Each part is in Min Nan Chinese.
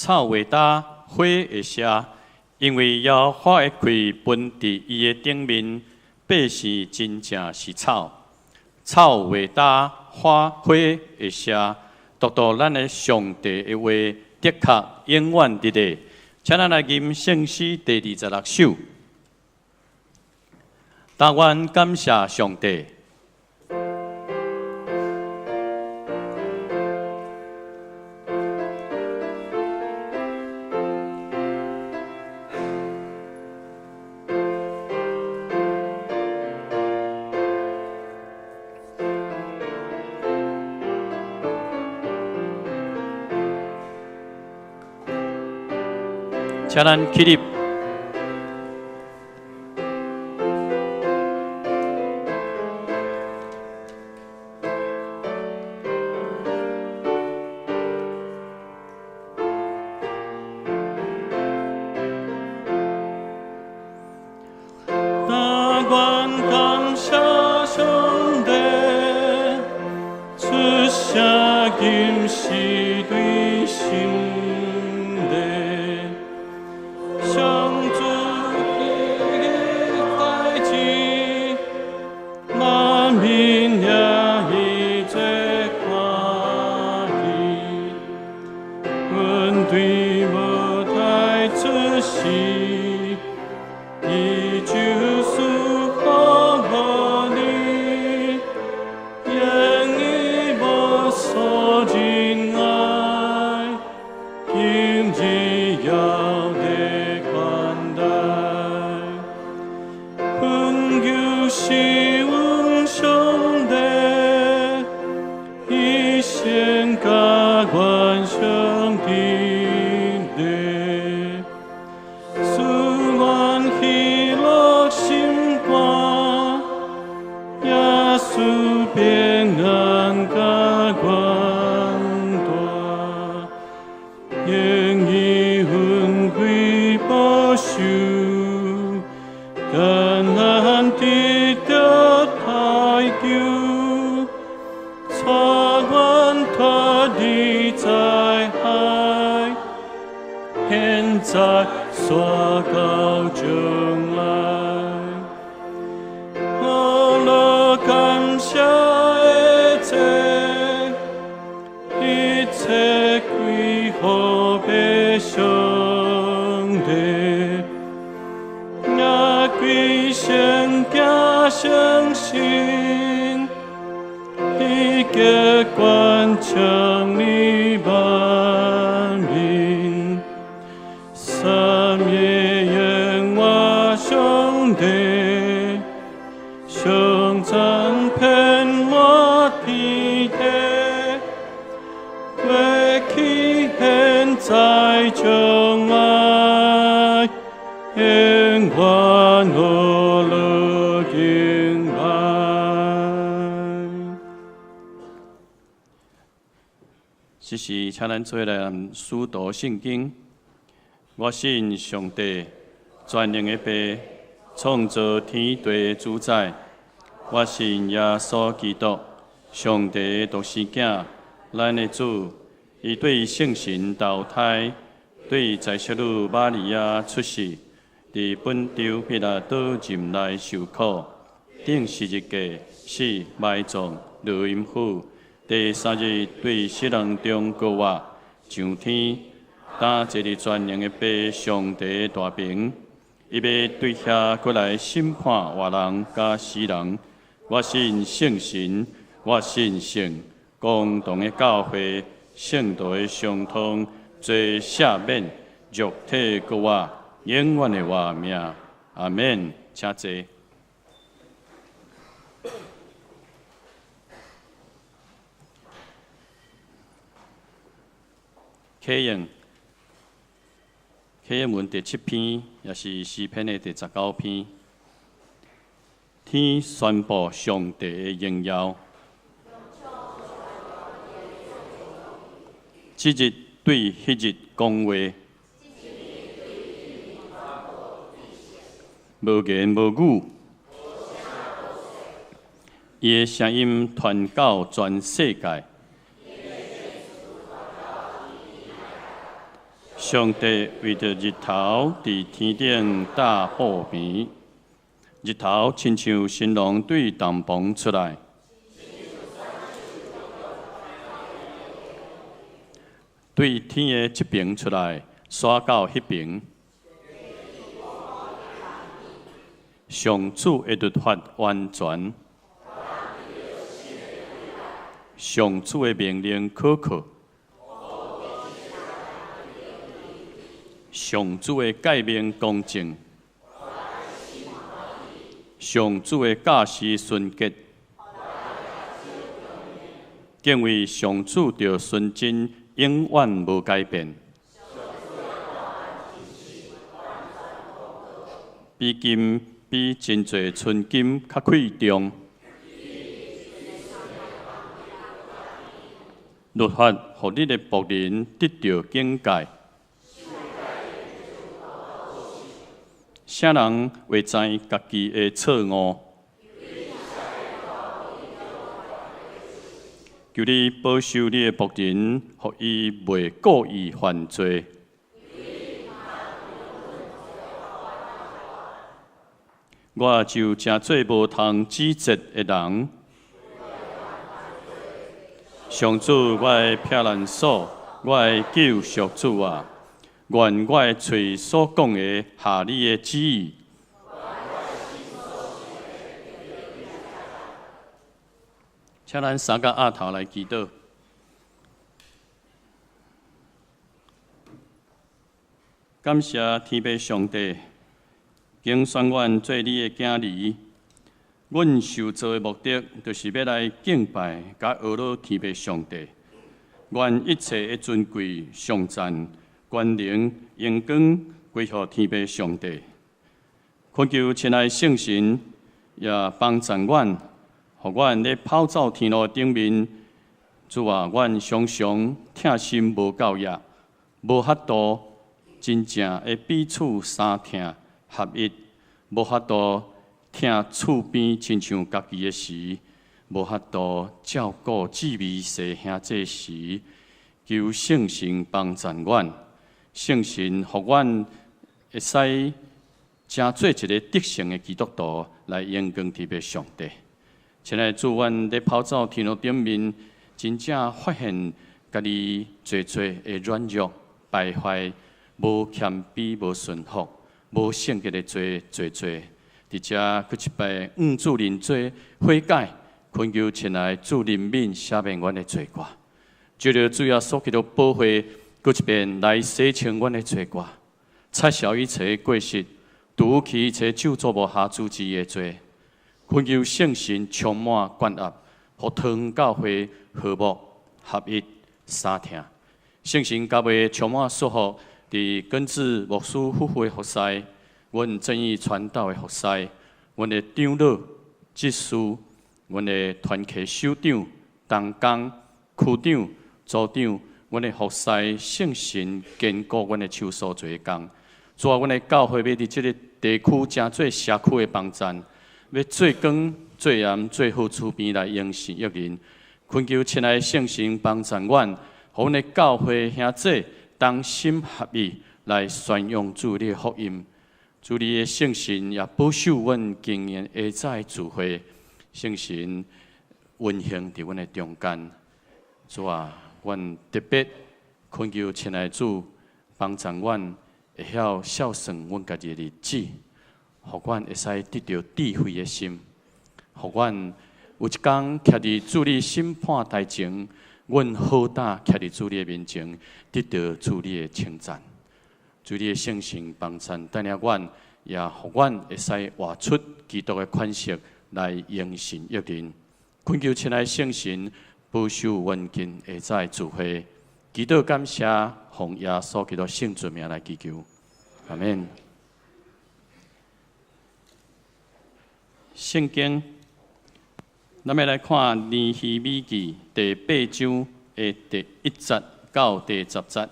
草會焦，花會謝，因為耶和華的氣噴佇伊的頂面，百姓真正是草。草會焦，花會謝，獨獨咱的上帝的話，的確永遠佇咧。請咱來吟聖詩第26首。但願感謝上帝。請咱起立。但願感謝上帝，出聲吟詩對心底，上主的代誌，萬民也伊做歡喜，阮對無太出世，伊就賜予我你，願伊無所仁愛，今日猶得款待。懇求是阮上帝，伊先加願上帝的，使阮喜樂心肝，耶穌平安加願大，願伊恩惠保守，艱難得著太救，帶阮脫離災害，現在煞到將來。我樂感謝的祭，一切歸予父上帝，也歸聖子聖神，伊結貫將你萬民，三一耶和華上帝，上讚遍滿天地，過去現在將來，永遠樂敬拜。這時，請咱做來誦讀聖經。我信上帝，全能的父，創造天地的主宰。我信耶穌基督，上帝的獨生囝，咱的主。伊對聖神投胎，對宰相女瑪利亞出世，佇本丟彼拉多任內受苦，釘十字架，死埋葬，落陰府。第三日對死人中復活，上天，擔坐佇全能的父上帝大爿。伊欲對遐閣來審判活人佮死人。我信聖神，我信聖公同的教會，聖徒的相通，罪赦免，肉體復活，永遠的活命。阿們，請坐。啟應，啟應文第七篇，也是詩篇的第19篇。天宣布上帝的榮耀，這日對彼日講話，無言無語，伊的聲音傳到全世界。上帝為著日頭佇天頂搭布棚，日頭親像新郎對帳篷出來，對天的這爿出來，徙到彼爿。上主的律法完全，上主的命令可靠。上主的誡命公正，上主的教示純潔，敬畏上主著純真，永遠無改變。比金比真濟純金較貴重。律法予你的僕人得著警戒。啥人會知家己的錯誤？求你保守你的僕人，予伊袂故意犯罪。我就成做無通指責的人。上主，我的避難所，我的救贖主啊！願我的喙所講的合你的旨意。請咱三個額頭來祈禱。感謝天父上帝，揀選阮做你的囝兒。阮受造的目的，就是欲來敬拜佮呵咾天父上帝。願一切的尊貴、頌讚、權能、榮光歸予天父上帝。懇求親愛聖神也幫助阮，予阮咧跑走天路頂面，主啊，阮常常疼心無夠額，無法度真正會彼此相疼合一，無法度疼厝邊親像家己的時，無法度照顧姊妹細兄弟時，求聖神幫助阮，聖神予阮會使成做一个得勝的基督徒來榮光天父上帝。親愛的主，阮咧跑走天路頂面，真正發現家己濟濟的軟弱、敗壞、無謙卑、無順服、無聖潔的罪，濟濟。佇遮閣一擺，向主認罪悔改，懇求親愛主憐憫赦免阮的罪過。藉著主耶穌基督寶血，閣一遍來洗清阮的罪過，擦消一切過失，除去一切咒詛無瑕疵之的罪。懇求聖神充滿灌壓，予桃園教會和睦合一相疼。聖神教會充滿祝福，佇根治牧師夫婦的服侍，阮正義傳道的服侍，阮的長老、執事，阮的團契首長、同工、區長、組長，阮的服侍聖神堅固阮的手所做工。主啊，阮的教會欲佇這个地區成做社區的幫贊，欲做光、做鹽、做好厝邊來榮神益人。懇求親愛的聖神幫助阮，予阮的教會兄弟同心合意來宣揚主你的福音。主你的聖神也保守阮經營下早的聚會，聖神運行佇阮的中間。主啊，阮特別懇求親愛的主幫助阮會曉數算阮家己的日子，予阮會使得著智慧的心，予阮有一工徛佇主你審判台前，阮好膽徛佇主你的面前，得著主你的稱讚。主你的聖神幫助帶領阮，也予阮會使活出基督的款式來榮神益人。懇求親愛聖神保守阮今下早的聚會，祈禱感謝，奉耶穌基督聖尊名來祈求，阿們。聖經，咱欲來看尼希米記第八章的第一節到第十節。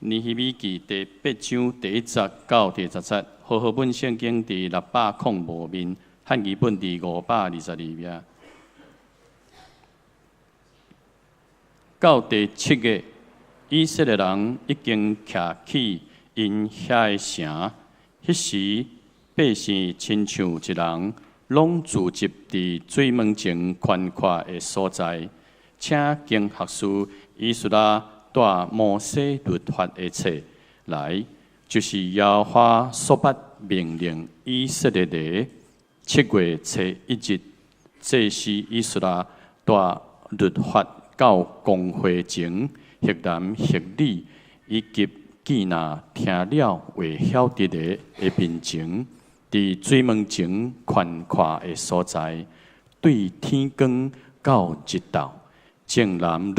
尼希米記第八章第一節到第十節，和合本聖經佇605面，漢語本佇522頁。到第七個，以色列人已經徛起𪜶遐个城，彼時百姓親像一人，攏聚集佇水門前寬闊的所在，請經學士以斯拉帶摩西律法的冊來，就是耶和華所捌命令以色列的7月初1日，祭司以斯拉帶律法到公會前，或男或女，以及見若聽了會曉得的的面前，佇水門前寬闊的所在，對天光到日晝，眾男女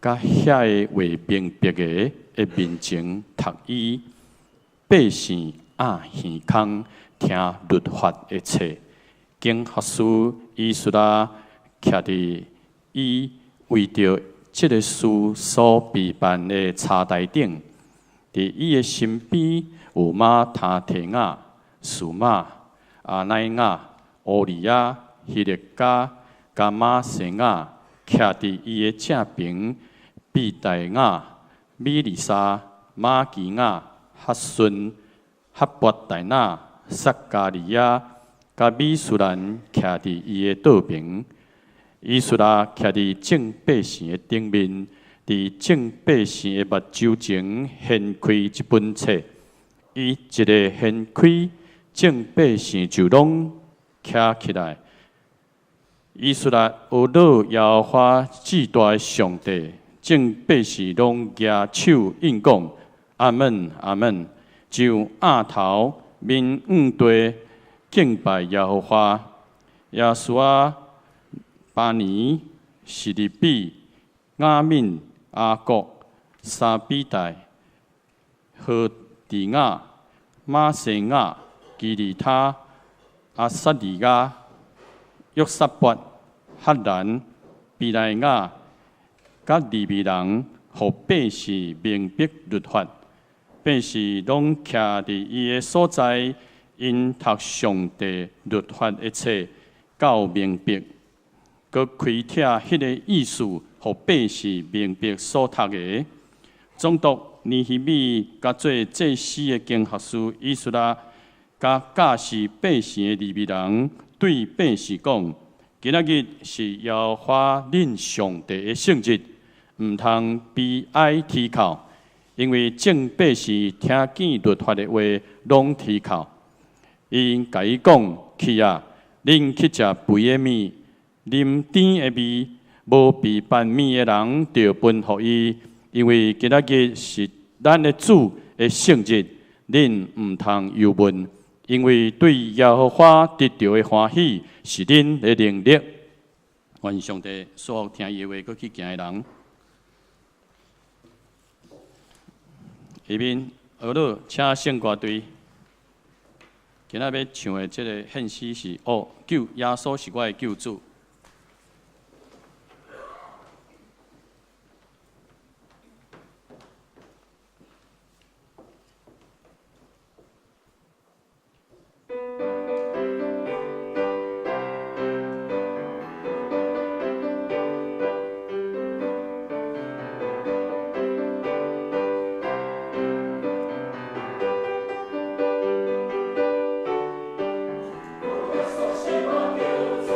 佮遐个會明白的的面前讀伊，百姓掩耳孔聽律法的冊。經學士以斯拉徛佇伊為著這个事所備辦的柴台頂，佇伊的身邊有馬他提亞、示瑪、亞乃亞、烏利亞、希勒家、佮瑪西亞，徛佇伊的正爿，比大雅、米利沙、瑪基亞、哈順、哈拔大那、撒迦利亞、佮米書蘭徛佇伊的倒爿。以斯拉徛佇眾百姓的頂面，佇眾百姓的目睭前掀開這本冊，伊一个掀開，眾百姓就攏徛起來。以斯拉阿樂耶和華至大的上帝，眾百姓攏舉手應講：阿門，阿門。就額頭面向地敬拜耶和華。耶書亞、巴尼、示利比、雅憫、亞各、沙比代、何底亞、瑪西亞、基利他、亞撒利雅、約撒拔、哈蘭、比來雅、佮利未人，予百姓明白律法，百姓攏徛佇伊的所在，𪜶讀上帝律法的冊，到明白，閣開拓彼个意思，予百姓明白所讀的。總督尼希米佮做祭司的經學士以斯拉，佮教示百姓的利未人，對百姓講：今仔日是耶和華恁上帝的聖日，毋通悲哀啼哭，因為眾百姓聽見律法的話，攏啼哭。𪜶共伊講：去啊，恁去食肥的物，啉甜的味，無備辦物的人，著分予伊，因為今仔日是咱的主的聖日，恁毋通憂悶，因為對耶和華得著的歡喜是恁的能力。願上帝賜福聽伊的話，閣去行的人。下面學樂請聖歌隊。今仔欲唱的這个獻詩是哦，救耶穌是我的救主。耶穌是我救主。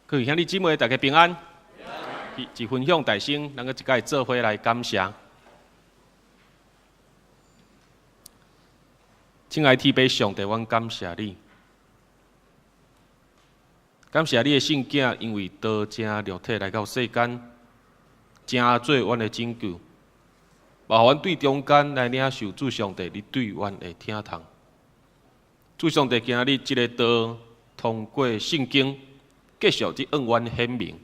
各位兄弟姊妹，大家平安。一分享大聲，咱閣一擺做伙來感謝。親愛天父上帝，阮感謝你，感謝你的聖囝，因為道成肉體來到世間，成做阮的拯救，嘛予阮對中間來領受主上帝你對阮的疼痛。主上帝今日這个道通過聖經，繼續去向阮顯明，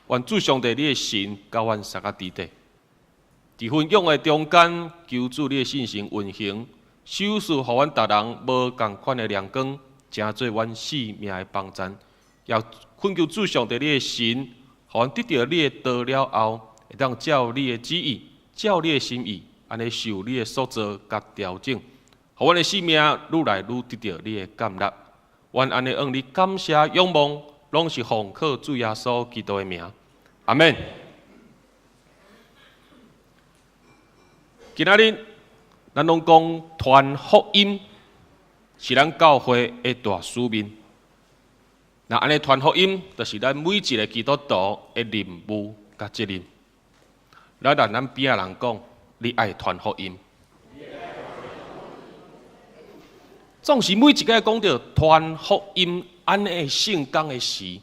願主上帝你的神佮阮相佮佇底，佇分享的中間，求主你的聖神運行，賞賜予阮逐人無仝款的亮光，成做阮生命的幫贊。也懇求主上帝你的神，予阮得著你的道了後，會當照你的旨意，照你的心意，按呢受你的塑造佮調整，予阮的生命愈來愈得著你的甘納。阮按呢向你感謝仰望，攏是奉靠主耶穌基督的名，阿們。今仔日咱攏講傳福音是咱教會的大使命。那按呢傳福音，就是咱每一個基督徒的任務佮責任。來，咱咱邊仔人講，你愛傳福音。總是每一個講著傳福音。按呢聖工的時，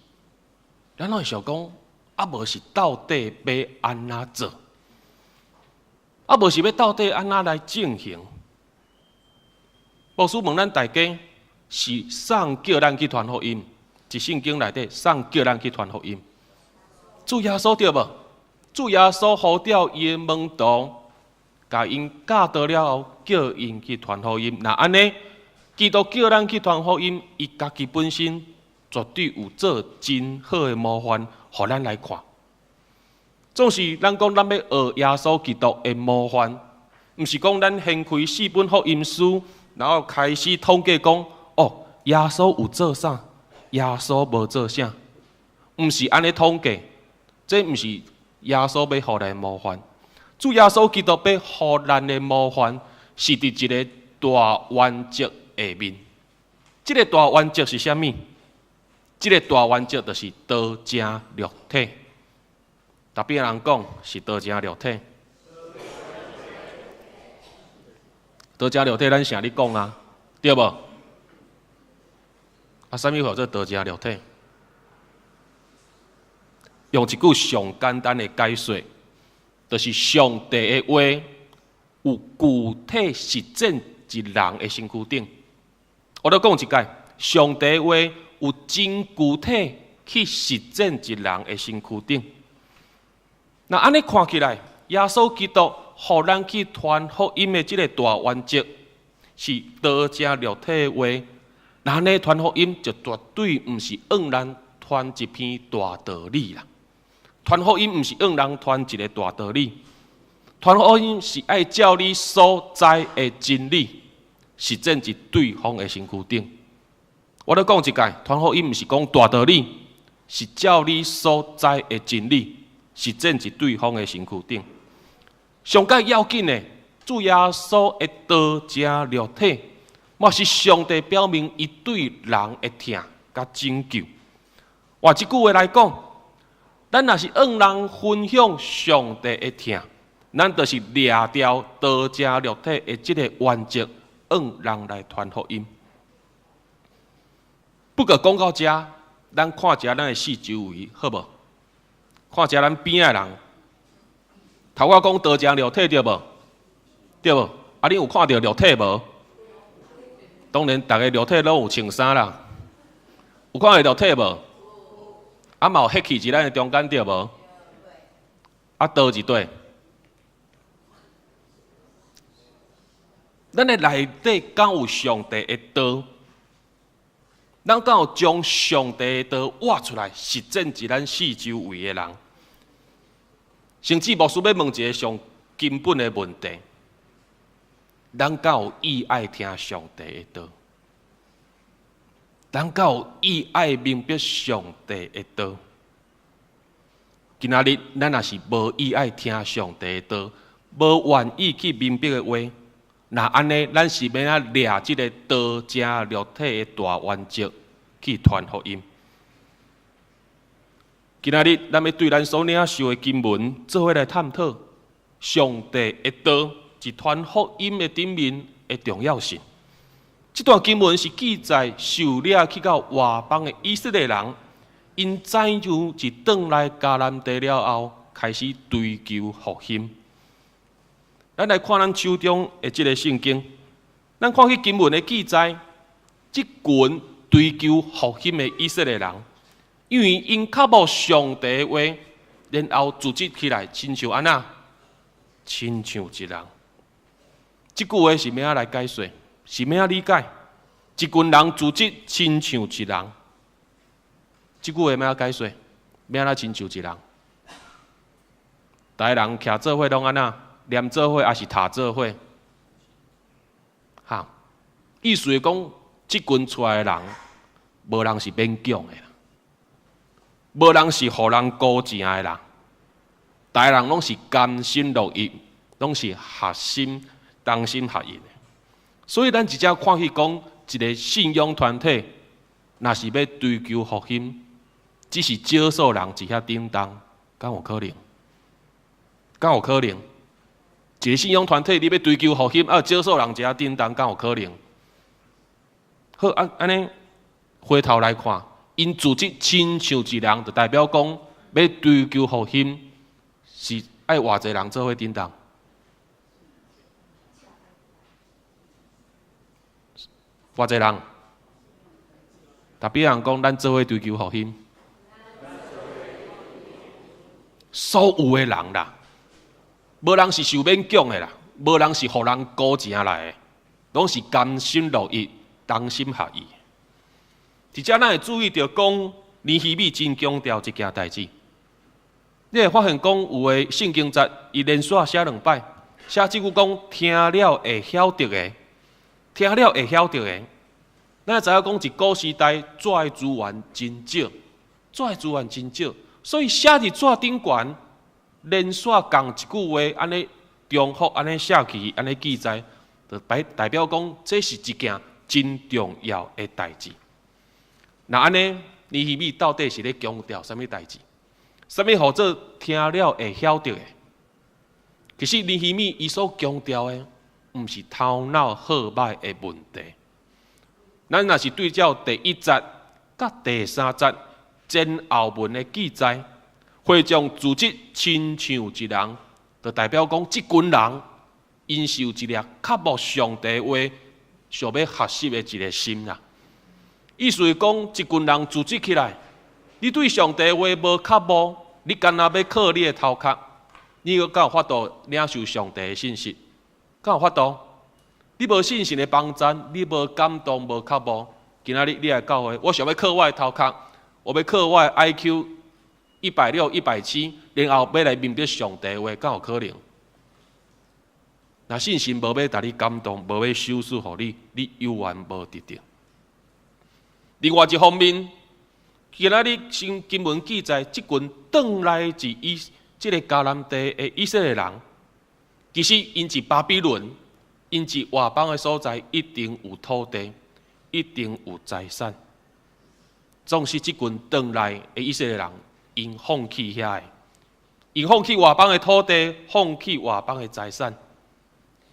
咱攏會想講，啊無是到底欲按怎做？啊無是欲到底按怎來進行？牧師問咱大家，是啥叫咱去傳福音？佇聖經內底，啥叫咱去傳福音？主耶穌對無？主耶穌呼召伊的門徒，共𪜶教導了後，叫𪜶去傳福音。若按呢？基督叫咱去傳福音，伊家己本身絕對有做真好的模範，予咱來看。總是咱講咱欲學耶穌基督的模範，毋是講咱掀開四本福音書，然後開始統計講，哦，耶穌有做啥，耶穌無做啥，毋是按呢統計，這毋是耶穌欲予咱的模範。主耶穌基督欲予咱的模範，是佇一个大原則下面，這个大原則是啥物？這个大原則就是道成肉體。逐邊人講是道成肉體，道成肉體，咱成日講啊，對無？啊，啥物叫做道成肉體？用一句上簡單的解說，就是上帝的話有具體實踐佇人的身軀頂。我閣講一擺，上帝話有真具體去實踐佇人的身軀頂。若按呢看起來，耶穌基督予咱去傳福音的這个大原則是道成肉體的話，若按呢傳福音就絕對毋是向人傳一篇大道理啦。傳福音毋是向人傳一个大道理，傳福音是愛照你所知的真理，實踐佇對方的身軀頂。我閣講一擺，傳福音毋是講大道理，是照你所知的真理，實踐佇對方的身軀頂。上蓋要緊的，主耶穌的道成肉體，嘛是上帝表明伊對人的疼佮拯救。換一句話來講，咱若是向人分享上帝的疼，咱就是掠著道成肉體的這个原則，向人來傳福音。不過講到遮，咱看一下咱的四周圍，好無？看一下咱邊仔的人，頭我講道成肉體對無？對無？啊，你有看著肉體無？當然，逐个肉體攏有穿衫啦。有看著肉體無？啊，嘛有血氣佇咱的中間對無？啊，道佇佗？咱的內底敢有上帝的道？咱敢有將上帝的道活出來，實踐佇咱四周圍的人？甚至牧師欲問一个上根本的問題：咱敢有意愛聽上帝的道？咱敢有意愛明白上帝的道？今仔日咱若是無意愛聽上帝的道，無願意去明白的話，若按呢，咱是欲按怎掠這个道成肉體的大原則去傳福音？今仔日咱欲對咱所領受的經文做伙來探討上帝的道佇傳福音的頂面的重要性。這段經文是記載受掠去到外邦的以色列人，𪜶怎樣佇轉來迦南地了後，開始追求復興。咱來看咱手中的這個聖經，咱看彼經文的記載，這群追求復興的以色列人，因為𪜶渴慕上帝的話，然後組織起來，親像按怎？親像一人。這句話是欲按怎來解說？是欲按怎理解？一群人組織親像一人。這句話欲按怎解說？欲按怎親像一人？逐个人徛做伙攏按怎？念做伙抑是讀做伙？哈，意思是講，這群出來的人，無人是勉強的啦，無人是予人孤情的啦，逐个人攏是甘心樂意，攏是合心、同心合意的。所以咱直接看彼講，一个信仰團體，若是欲追求復興，只是少數人佇遐頂擔，敢有可能？敢有可能？一个信仰團體，你欲追求復興，啊，少數人佇遐頂擔，敢有可能？好，啊，按呢回頭來看，𪜶組織親像一人，就代表講欲追求復興，是愛偌濟人做伙頂擔？偌濟人？特別人講，咱做伙追求復興，所有的人啦，無人是受勉強的啦，無人是予人孤情來的，攏是甘心樂意、同心合意。佇遮咱會注意著講，尼希米真強調一件代誌。你會發現講有的聖經節，伊連續寫兩擺，寫這句講聽了會曉得的，聽了會曉得的。咱知影講，佇古時代紙的資源真少，紙的資源真少，所以寫佇紙頂懸，連續仝一句話，按呢重複按呢寫去，按呢記載，就代表講這是一件真重要的代誌。若按呢，尼希米到底是咧強調啥物代誌？啥物號做聽了會曉得的？其實尼希米伊所強調的，毋是頭腦好䆀的問題。咱若是對照第一節佮第三節前後文的記載，會眾組織親像一人，就代表講這群人𪜶是有一粒渴慕上帝話、想欲學習的一个心啦。意思是講，一群人組織起來，你對上帝話無渴慕，你干焦欲靠你的頭殼，你閣敢有法度領受上帝的信息？敢有法度？你無信心的幫贊，你無感動，無渴慕。今仔日你來教會，我想欲靠我的頭殼，我欲靠我的 IQ 160、170，然後欲來明白上帝話，敢有可能？若信心無欲予你感動，無欲賞賜予你，你猶原無得著。另外一方面，今仔日聖經文記載，這群轉來自以這个迦南地的以色列人，其實𪜶佇巴比倫，𪜶佇外邦的所在，一定有土地，一定有財產。總是這群轉來的以色列人，𪜶放棄遐个，𪜶放棄外邦的土地，放棄外邦的財產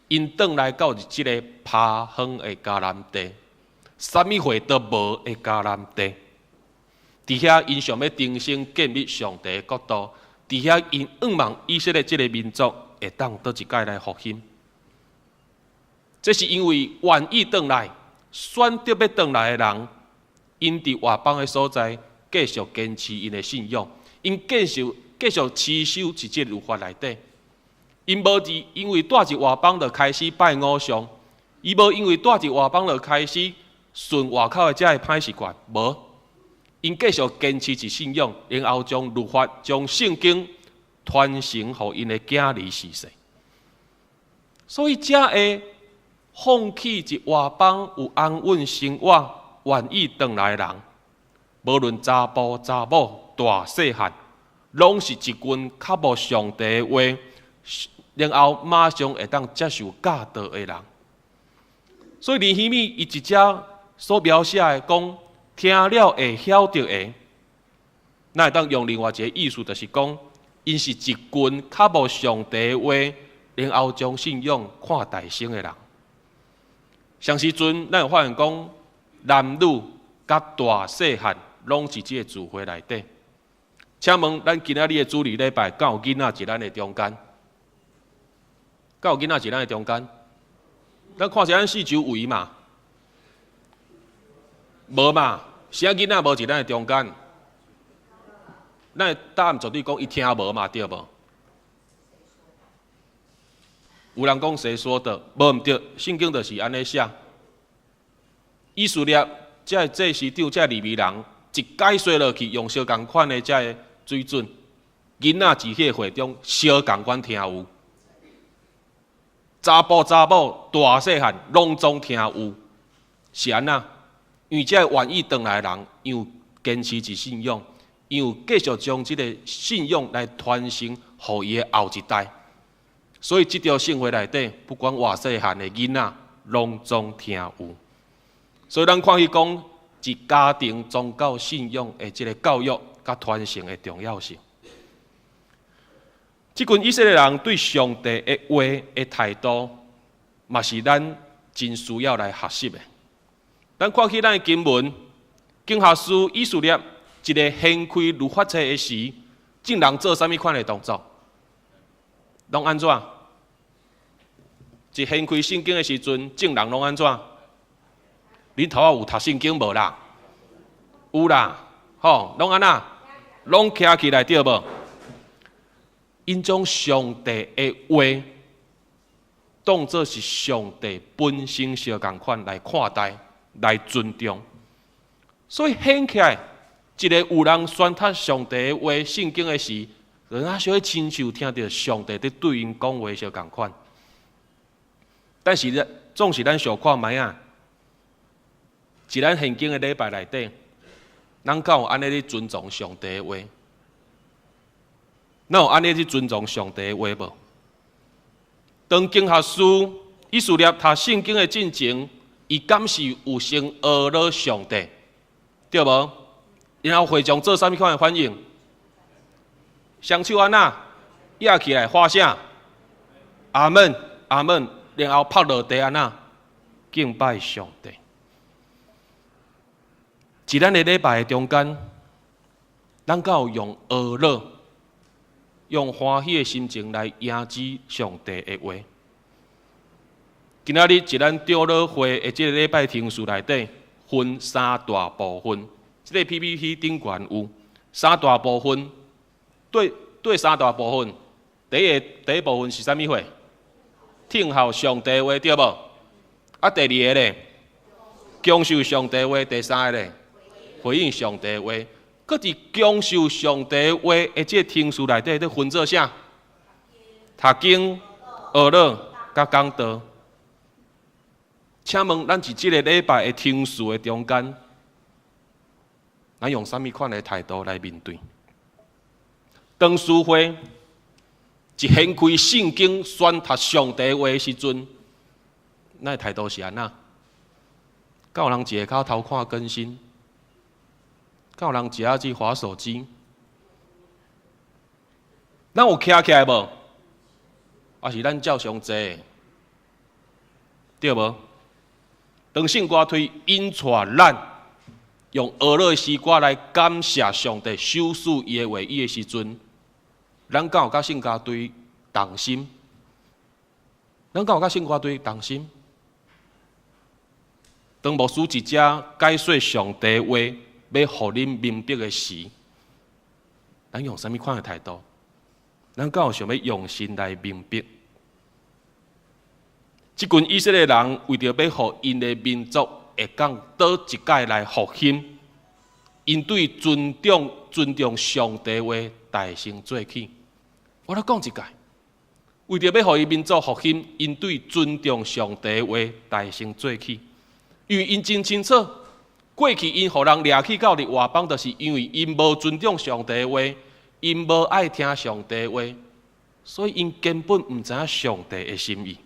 ，𪜶轉來到這个拋荒的迦南地，啥物貨都無的迦南地。佇遐，𪜶想欲重新建立上帝的國度。佇遐，𪜶向望以色列這个民族會當閣一擺來復興。這是因為願意轉來、選擇欲轉來的人，𪜶佇外邦的所在繼續堅持𪜶的信仰，𪜶繼續繼續持守佇這律法內底。𪜶無佇因為蹛佇外邦就開始拜偶像，伊無因為蹛佇外邦就開始順外口的這个歹習慣，無。𪜶繼續堅持佇信仰，然後將律法、將聖經傳承予𪜶的囝兒子孫。所以才會放棄佇外邦有安穩生活、願意轉來的人，無論查埔查某、大細漢，攏是一群渴慕上帝的話，然後馬上會當接受教導的人。所以尼希米伊佇遮所描寫的講，聽了會曉得的，咱會當用另外一個意思，就是講，𪜶是一群較無上帝話，然後將信仰看大聲的人。啥時陣，咱會發現講，男女佮大細漢攏佇這個聚會內底。請問，咱今仔日的主日禮拜，敢有囡仔佇咱的中間？敢有囡仔佇咱的中間？咱看一下咱四周圍嘛，無嘛？啥囡仔無佇咱的中間？咱的答案絕對講伊聽無嘛，對無？有人講誰說的？無毋對，聖經就是按呢寫。以色列這个祭司長、這个利未人，一解說落去，用相仝款的這个水準，囡仔佇彼個會中相仝款聽有，查埔查某大細漢攏總聽有，是按怎？因為這个願意轉來的人，伊有堅持一信仰，伊有繼續將這个信仰來傳承予伊的後一代。所以，這條聖會內底，不管偌細漢的囡仔，攏總聽有。所以，咱看彼講，一家庭宗教信仰的這个教育佮傳承的重要性。這群以色列人對上帝的話的態度，嘛是咱真需要來學習的。咱看起咱的經文，經學士以斯拉一个掀開律法冊的時，眾人做啥物款的動作？攏按怎？一掀開聖經的時陣，眾人攏按怎？恁頭仔有讀聖經無啦？有啦，吼，攏按怎？攏徛起來對無？𪜶將上帝的話當做是上帝本身相仝款來看待、來尊重，所以掀起來一个有人宣讀上帝的話、聖經的時，人啊小可親像聽著上帝佇對𪜶講話相仝款。但是咧，總是咱想看覓仔，佇咱現今的禮拜內底，咱敢有按呢咧尊重上帝的話？咱有按呢去尊重上帝的話無？當經學士以斯拉讀聖經的進前，伊敢是有先阿羅上帝，對無？然後會眾做啥物款的反應？雙手按怎？掖起來喊聲？阿門，阿門。然後趴落地按怎？敬拜上帝。佇咱的禮拜的中間，咱敢有用阿羅、用歡喜的心情來迎接上帝的話？今仔日佇咱長老會的這个禮拜程序內底，分三大部分。這个 PPT 頂懸有三大部分，對對三大部分。第一个第一部分是啥物貨？聽候上帝話對無？啊，第二个咧，享受上帝話。第三个咧，回應上帝話。閣佇享受上帝話的這个程序內底，咧分做啥？讀經、哀禱、佮講道。請問，咱佇這个禮拜的程序的中間，咱用啥物款的態度來面對？當司會一掀開聖經宣讀上帝話的時陣，咱的態度是按怎？敢有人佇下跤偷看更新？敢有人佇遐去滑手機？咱有徛起來無？抑是咱照常坐？對無？當聖歌隊引帶咱用哀樂的詩歌來感謝上帝、賞賜伊的話語的時陣，咱敢有佮聖歌隊同心？咱敢有佮聖歌隊同心？當牧師佇遮解說上帝話，欲予恁明白的時，咱用啥物款的態度？咱敢有想欲用心來明白？這群以色列人為著欲予𪜶的民族會當倒一擺來復興，𪜶對尊重尊重上帝話大聲做起。我來講一擺，為著欲予伊民族復興，𪜶對尊重上帝話大聲做起。因為𪜶真清楚，過去𪜶予人掠去到佇外邦，就是因為𪜶無尊重上帝話，𪜶無愛聽上帝話，所以𪜶根本毋知影上帝的心意。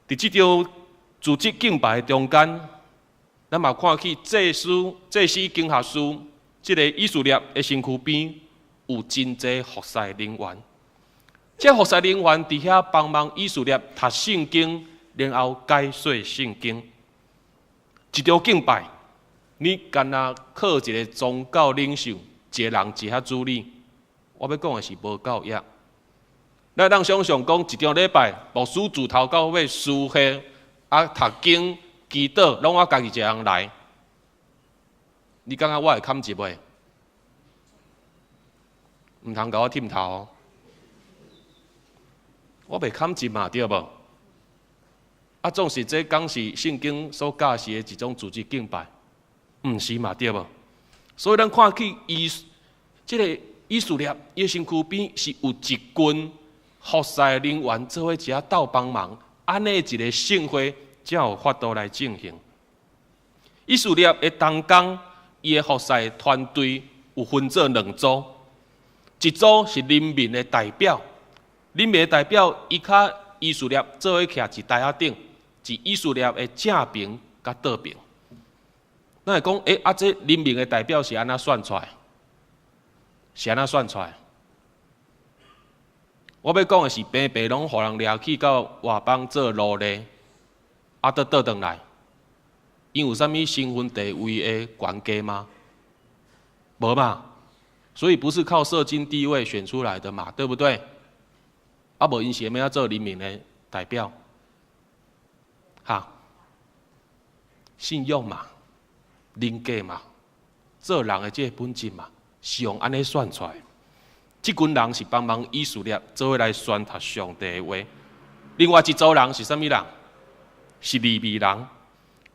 佇這場組織敬拜的中間，咱嘛看起祭司、祭司經學士這个以色列的身軀邊有真濟服侍人員，這服侍人員佇遐幫忙以色列讀聖經，然後解說聖經。一場敬拜，你干焦靠一个宗教領袖一个人佇遐主理，我欲講的是無夠額。咱通想像講，一場禮拜，牧師自頭到尾司會啊讀經、祈禱，攏我家己一个人來。你感覺我會堪入袂？毋通共我忝頭哦！我袂堪入嘛，對無？啊，總是這敢是聖經所教示的一種組織敬拜，毋是嘛，對無？所以咱看去以這个以色列伊的身軀邊是有一群服侍人員做伙佇遐鬥幫忙，按呢一个聖會才有法度來進行。以色列的同工，伊的服侍團隊有分做兩組，一組是人民的代表，人民的代表伊佮以色列做伙徛佇台仔頂，是以色列的正爿佮倒爿。咱會講，欸，啊，這人民的代表是按怎選出來？是按怎選出來？我欲講的是，平白攏予人掠去到外邦做奴隸，啊，閣倒轉來，𪜶有啥物身份地位的懸低嗎？無嘛，所以不是靠社經地位選出來的嘛，對不對？啊，無𪜶是欲按怎做人民的代表？哈，信用嘛，人格嘛，做人的這个本質嘛，是用按呢選出來。這群人是幫忙以色列做伙來宣讀上帝的話。另外一組人是啥物人？是利未人。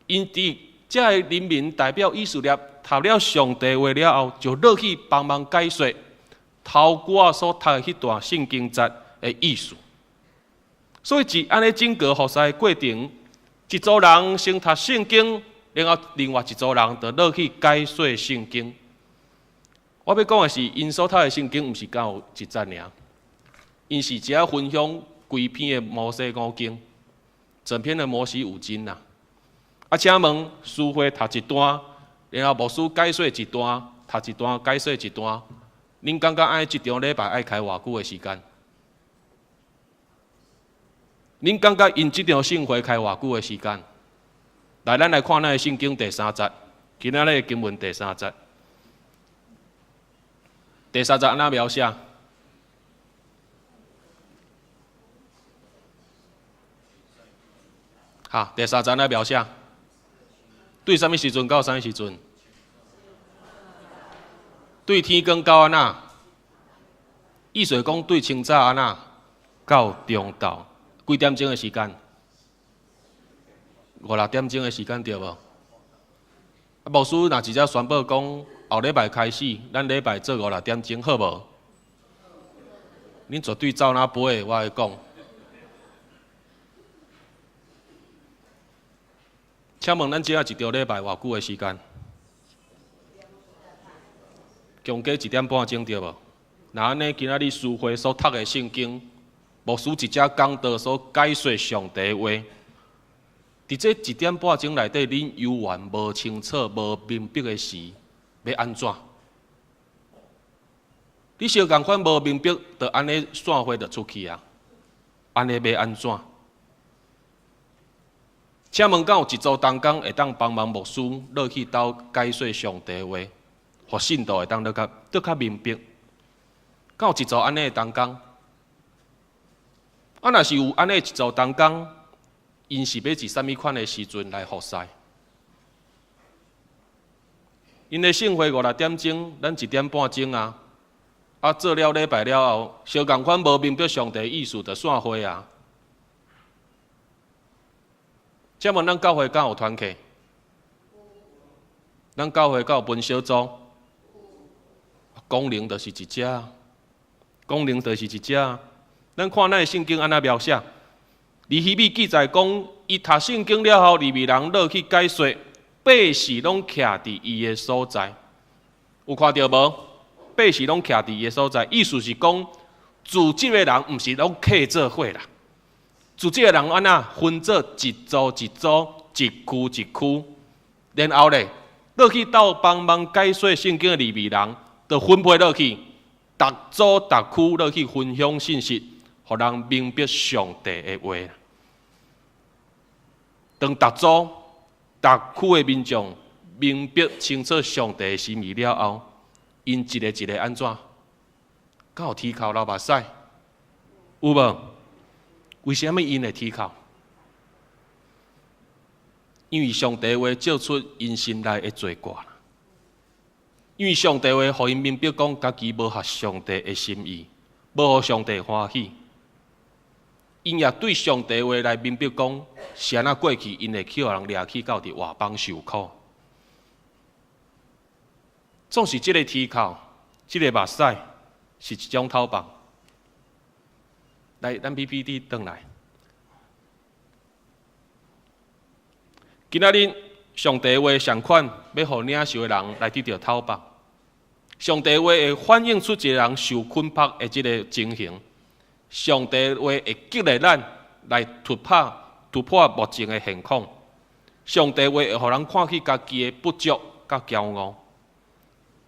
𪜶佇這个人民代表以色列讀了上帝話了後，就落去幫忙解說頭拄仔所讀的彼段聖經節的意思。所以，佇按呢整個服侍的過程，一組人先讀聖經，然後另外一組人就落去解說聖經。我欲講的是，𪜶所讀的聖經毋是敢有一節爾，𪜶是佇遐分享規篇的摩西五經，整篇的摩西五經啦。啊，請問司會讀一段，然後牧師解說一段，讀一段解說一段，恁感覺按呢一場禮拜愛開偌久的時間？恁感覺𪜶這場聖會開偌久的時間？來，咱來看咱的聖經第三節，今仔日的經文第三節。第三節按怎描寫？哈，第三節按怎描寫？對啥物時陣到啥物時陣？對天光到按怎？意思講對清早按怎？到中晝幾點鐘的時間？五六點鐘的時間對無？啊，牧師若直接宣布講，後禮拜開始，咱禮拜做五六點鐘，好無？恁絕對走哪飛的，我會講。請問咱這一場禮拜偌久的時間？強過一點半鐘對無？若按呢，今仔日司會所讀的聖經，牧師一隻講道所解說上帝的話，佇這一點半鐘內底，恁猶原無清楚、無明白的時，欲按怎？你相仝款無明白，就按呢散會就出去啊？按呢欲按怎？請問，敢有一組同工會當幫忙牧師落去兜解說上帝的話，予信徒會當閣較明白？敢有一組按呢的同工？啊，若是有按呢一組同工，𪜶是欲佇啥物款的時陣來服侍？𪜶的聖會五六點鐘，咱一點半鐘啊！啊，做了禮拜了後，相仝款無明白上帝意思，就散會啊！請問咱教會敢有團契？咱教會敢有分小組？功能就是一隻，功能就是一隻。咱看咱的聖經按怎描寫？尼希米記載講，伊讀聖經了後，利未人落去解說，百姓攏徛佇伊的所在，有看著無？百姓攏徛佇伊的所在，意思是講，組織的人毋是攏客做伙啦。組織的人按怎分做一組一組、一區一區，然後咧，落去鬥幫忙解說聖經的利未人，就分配落去，逐組逐區落去分享信息，予人明白上帝的話。當逐組逐區的民眾明白清楚上帝的心意了後，𪜶一个一个按怎？敢有啼哭流目屎？有無？為啥物𪜶會啼哭？因為上帝話照出𪜶心內的罪過。因為上帝話予𪜶明白講，家己無合上帝的心意，無予上帝歡喜。𪜶也對上帝話來明白講，是按怎過去𪜶會去予人掠去到佇外邦受苦。總是這个啼哭，這个目屎，是一種透放。來，咱 PPT 轉來。今仔日上帝話上款，欲予領受的人來得著透放。上帝話會反映出一个人受捆縛的這个情形。上帝話會激勵咱來突破目前的現況。上帝話會予人看見家己的不足佮驕傲。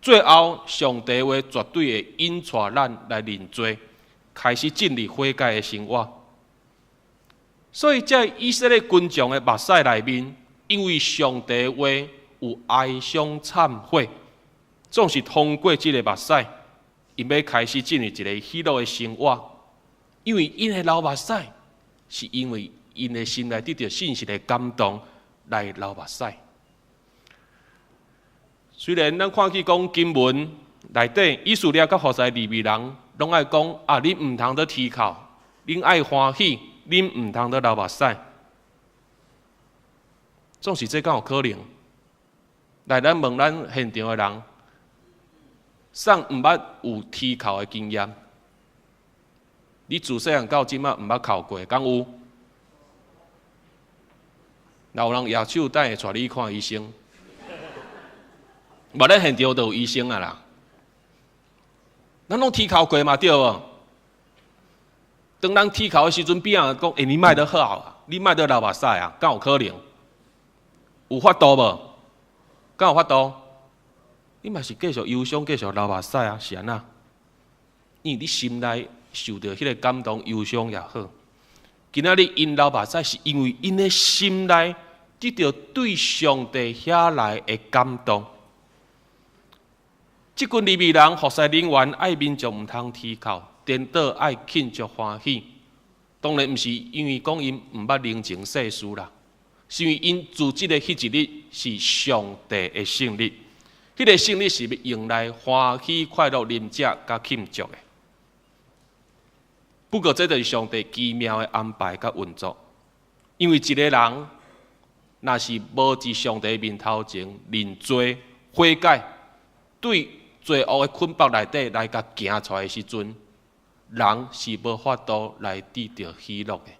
最後，上帝話絕對會引帶咱來認罪，開始進入悔改的生活。所以，這以色列群眾的目屎內面，因為上帝話有哀傷懺悔，總是通過這个目屎，𪜶欲開始進入一个喜樂的生活。因為𪜶會流目屎，是因為𪜶的心內得著信息的感動來流目屎。雖然咱看見講經文內底，以斯拉佮法利賽利未人攏愛講啊，恁毋通閣啼哭，恁愛歡喜，恁毋通閣流目屎。總是這敢有可能？來，咱問咱現場的人，啥毋捌有啼哭的經驗？你自細漢到這馬毋捌哭過，敢有？若有人舉手，等下帶你去看醫生。無咱現場就有醫生啊啦。咱攏啼哭過嘛，對無？當咱啼哭的時陣，別人講：“欸，你莫閣哭啊，你莫閣流目屎啊，敢有可能？有法度無？敢有法度？你嘛是繼續憂傷，繼續流目屎啊，是按怎？因為你心內受著彼个感動、憂傷也好，今仔日𪜶流目屎是因為𪜶的心內得著對上帝遐來的感動。這群利未人服侍人員愛民眾毋通啼哭，顛倒愛慶祝歡喜。當然毋是因為講𪜶毋捌人情世事啦，是因為𪜶自這个彼一日是上帝的聖日，彼个聖日是欲用來歡喜快樂、啉食佮慶祝的。不過這就是上帝奇妙的安排佮運作，因為一个人若是無佇上帝面頭前認罪悔改，對罪惡的捆綁內底來共行出來的時陣，人是無法度來得著喜樂的，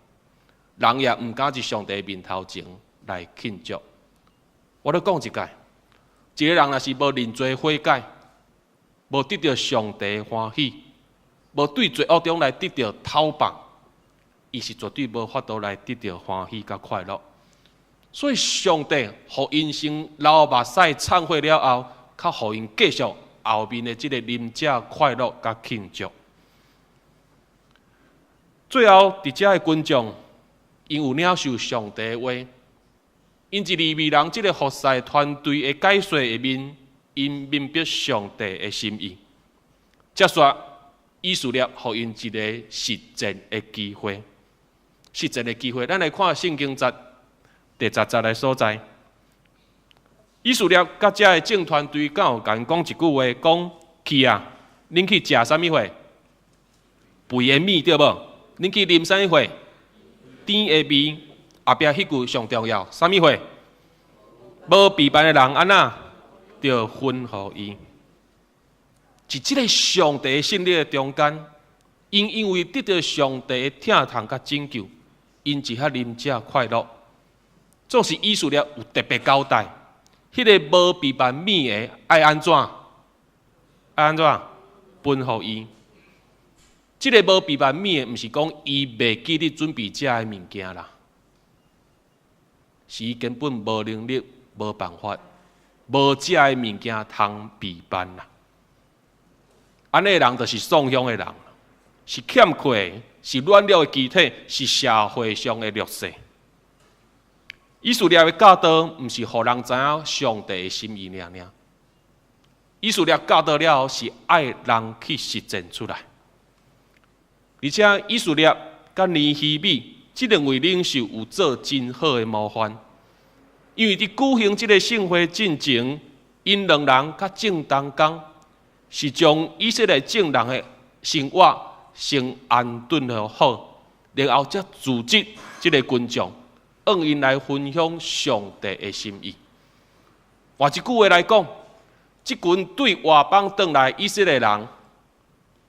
人也毋敢佇上帝面頭前來慶祝。我閣講一擺，一个人若是無認罪悔改，無得著上帝歡喜，無對罪惡中來得著透放，伊是絕對無法度來得著歡喜佮快樂。所以上帝予𪜶先流目屎懺悔了後，較予𪜶繼續後面的這个啉食快樂佮慶祝。最後，佇遮的群眾，𪜶有領受上帝的話，𪜶佇利未人這个服侍團隊的解說下面，𪜶明白上帝的心意。接續，以斯拉予𪜶一个實踐的機會，實踐的機會，咱來看聖經節第10節的所在。以斯拉佮遮的眾團隊敢有共𪜶講一句話，講去啊，恁去食啥物貨？肥的物對無？恁去啉啥物貨？甜的味。後壁彼句上重要，啥物貨？無備辦的人按怎？著分予伊。佇這个上帝聖日的中間，𪜶因為得著上帝的疼痛佮拯救，𪜶一遐啉食快樂。總是以斯拉有特別交代，彼个無備辦物的愛按怎？愛按怎？分予伊。這个無備辦物的，毋是講伊袂記得準備這个物件啦，是伊根本無能力、無辦法無食的物件通備辦啦。按呢人就是喪鄉的人，是欠缺，是軟弱的肢體，是社會上的弱勢。以色列的教導，毋是予人知影上帝的心意爾爾。以色列教導了後，是愛人去實踐出來。而且以色列佮尼希米這兩位領袖有做真好的模範，因為佇舉行這个聖會進前，𪜶兩人佮眾同工，是將以色列眾人的生活先安頓好，然後才組織這个群眾，向𪜶來分享上帝的心意。換一句話來講，這群對外邦轉來以色列人，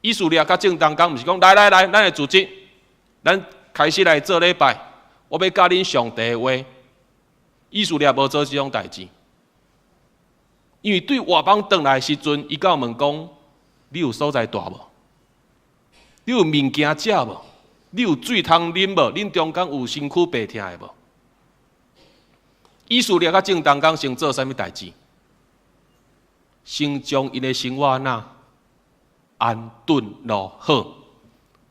以色列佮眾同工，毋是講來來來，咱來組織，咱開始來做禮拜，我欲教恁上帝的話。以色列無做這種代誌，因為對外邦轉來的時陣，伊敢有問講：你有所在蹛無？你有物件食無？你有水通啉無？恁中間有身軀病疼的無？以色列佮眾同工先做啥物代誌？先將𪜶的生活哪安頓落好，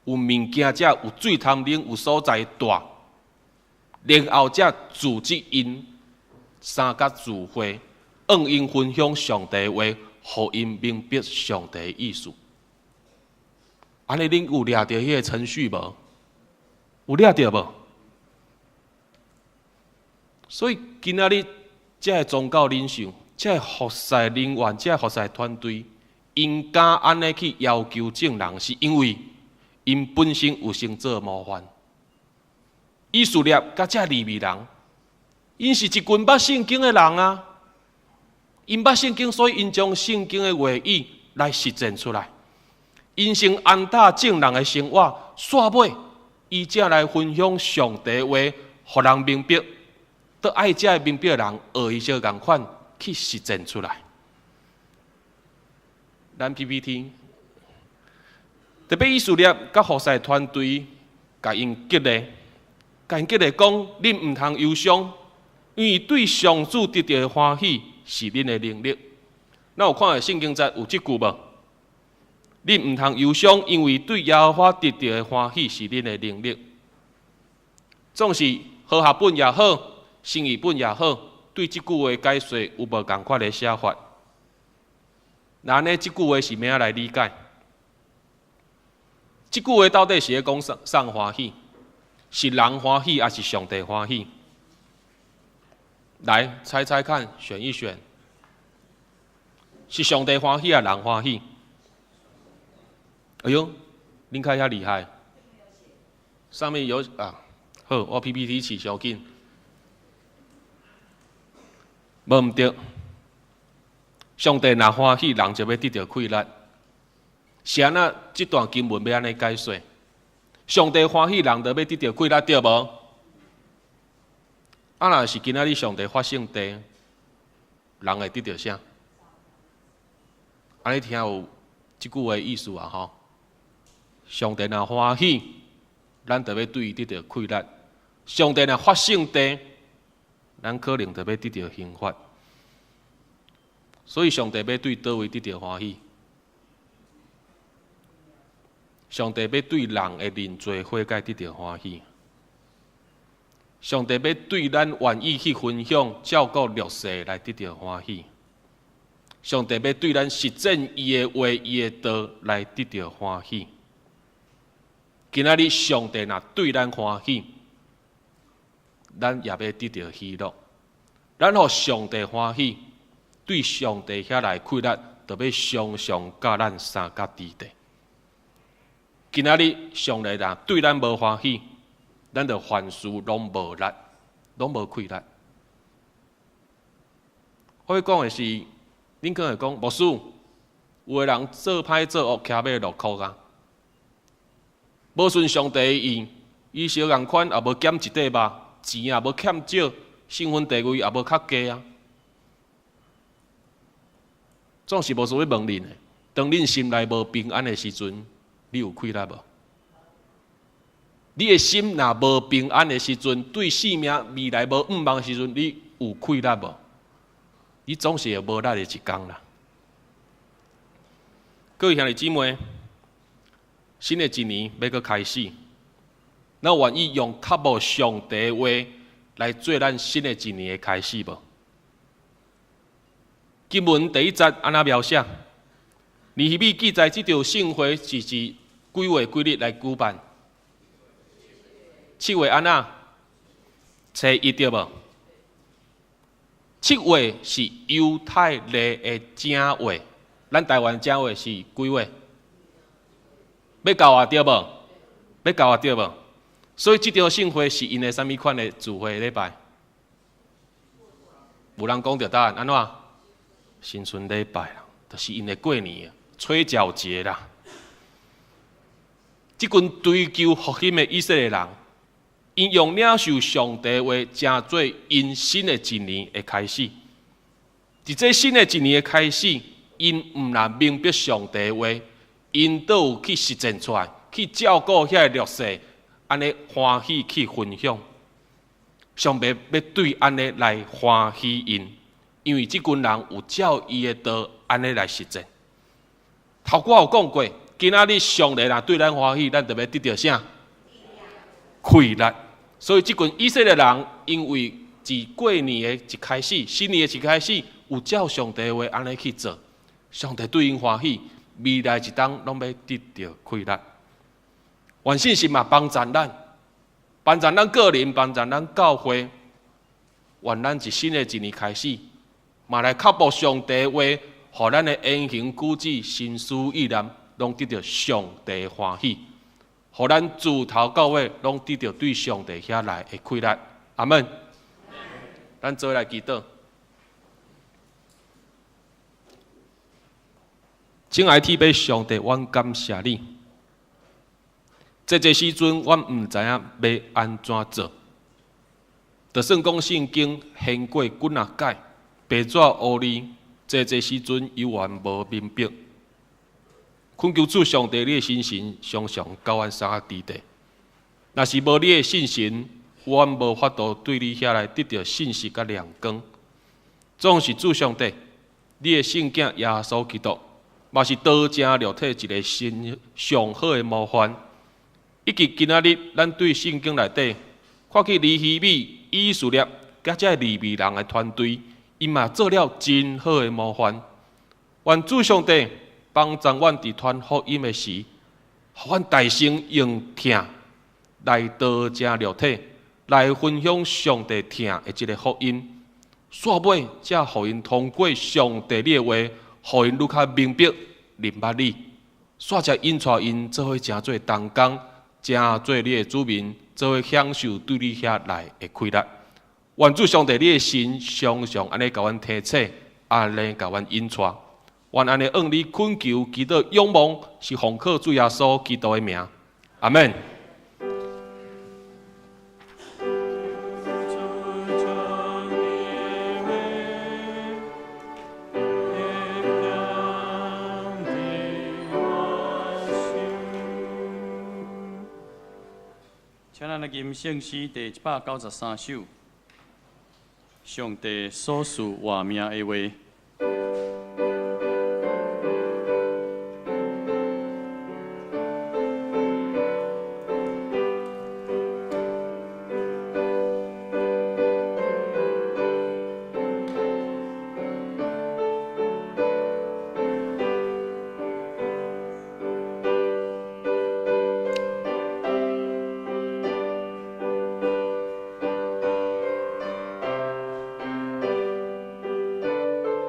有物件食，有水通啉，有所在蹛，然後才組織𪜶三角聚會，向𪜶分享上帝話，予𪜶明白上帝的意思。按呢，恁有掠著彼个程序無？有掠著無？所以今仔日這个宗教領袖、這个服侍人員、這个服侍團隊，𪜶敢按呢去要求眾人，是因為𪜶本身有先做模範。以色列佮這利未人，𪜶是一群捌聖經的人啊，𪜶捌聖經，所以𪜶將聖經的話語來實踐出來。𪜶先安搭眾人的生活，煞尾伊才來分享上帝話，予人明白。都愛這个明白的人，學伊相仝款去實踐出來。咱 PPT 特別以色列佮服侍團隊，共𪜶激勵，共𪜶激勵講：恁毋通憂傷，因為對上主得著的歡喜是恁的能力。咱有看著聖經節有這句無？恁毋通憂傷，因為對耶和華得著的歡喜是恁的能力。總是和合本也好，新譯本也好，對這句話解說有無仝款的寫法？那按呢，這句話是欲按怎來理解？這句話到底是咧講啥啥歡喜？是人歡喜，抑是上帝歡喜？來猜猜看，選一選，是上帝歡喜，抑人歡喜？哎喲，恁較遐厲害，上面有啊，好，我 PPT 試傷緊，無毋對，上帝若歡喜，人就欲得著氣力。是按怎？這段經文欲按呢解說？上帝歡喜，人就欲得著氣力，對無？啊，若是今仔日上帝發聖地，人會得著啥？按呢聽有這句話意思啊？吼！上帝若歡喜，咱就欲對伊得著氣力；上帝若發聖地，咱可能就欲得著刑罰。所以，上帝欲對佗位得著歡喜？上帝欲對人的認罪悔改得著歡喜？上帝欲對咱願意去分享、照顧弱勢來得著歡喜？上帝欲對咱實踐伊的話、伊的道來得著歡喜？今仔日上帝若對咱歡喜，咱也欲得著喜樂。咱予上帝歡喜，對上帝遐來氣力，就欲常常佮咱相佮佇咧。今仔日上帝若對咱無歡喜，咱就凡事攏無力，攏無氣力。我欲講的是，恁可能會講，牧師，有的人做歹做惡，徛欲落苦啊，無順上帝的意，伊相仝款也無減一塊肉，錢也無欠少，身份地位也無較低啊。總是無需欲問恁的，當恁心內無平安的時陣，你有氣力無？你的心若無平安的時陣，對性命未來無向望的時陣，你有氣力無？你總是會無力的一工啦。各位兄弟姊妹，新的一年欲閣開始，咱願意用較無上帝的話來做咱新的一年的開始無？經文第一節按怎描寫？尼希米記載這場聖會是佇幾月幾日來舉辦？7月按怎？初一對無？7月是猶太曆的正月，咱台灣正月是幾月？欲到啊對無？欲到啊對無？所以這場聖會是𪜶的啥物款的聚會禮拜？有人講著答案，按怎？新春禮拜啦，就是𪜶的過年，吹角節啦。這群追求復興的以色列人，𪜶用領受上帝話，成做𪜶新的一年的開始。佇這新的一年的開始，𪜶毋但明白上帝話，𪜶都有去實踐出來，去照顧遐个弱勢，按呢歡喜去分享。上帝欲對按呢來歡喜𪜶，因為這群人有照伊的道按呢來實踐。頭拄有講過，今仔日上帝若對咱歡喜，咱就欲得著啥？快樂。所以這群以色列人，因為自過年的一開始，新年的一開始，有照上帝的話按呢去做，上帝對𪜶歡喜，未來一冬攏欲得著快樂。願信心嘛幫助咱，幫助咱個人，幫助咱教會。願咱自新的一年開始，嘛來靠慕上帝的話，予咱的言行舉止、心思意念，攏得著上帝歡喜。予咱自頭到尾攏得著對上帝遐來的快樂。阿們。咱做伙來祈禱。親愛天父上帝，阮感謝你。這個時陣，阮毋知影欲按怎做。就算講聖經掀過幾若擺，白紙烏字，這個時陣猶原無明白。懇求主上帝，你的聖神常常佮阮相佇底。若是無你的聖神，阮無法度對你遐來得著信息佮亮光。總是主上帝，你的聖囝耶穌基督，嘛是道成肉體一个新上好的模範。以及今仔日，咱對聖經內底看見尼希米、以斯拉佮這个利未人的團隊，𪜶嘛做了真好的模範。願主上帝幫助阮佇傳福音的時，予阮大聲用疼來道成肉體，來分享上帝疼的這个福音。煞尾才予𪜶通過上帝你的話，予𪜶愈較明白認捌你。煞才引帶𪜶做伙成做同工，成做你的子民，做伙享受對你遐來的快樂。願主上帝你的神常常按呢共阮提醒，按呢共阮引帶。願按呢向你懇求、祈禱、仰望，是奉靠主耶穌基督的名。阿們。請咱來吟聖詩第193首，上帝所賜活命的話。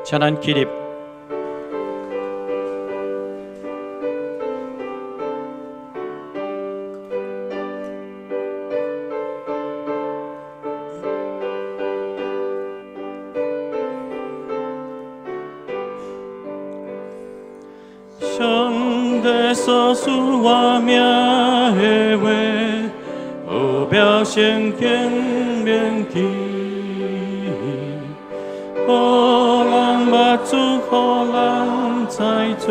請咱起立。上帝所赐活命的话，奥妙圣经铭记，予人捌主，予人知罪，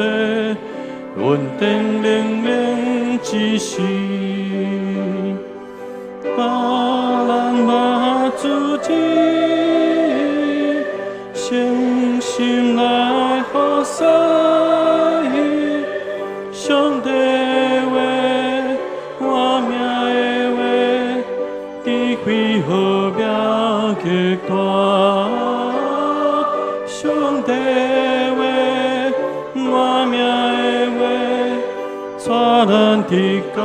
稳定灵命之时，予人捌主之，成帶咱直到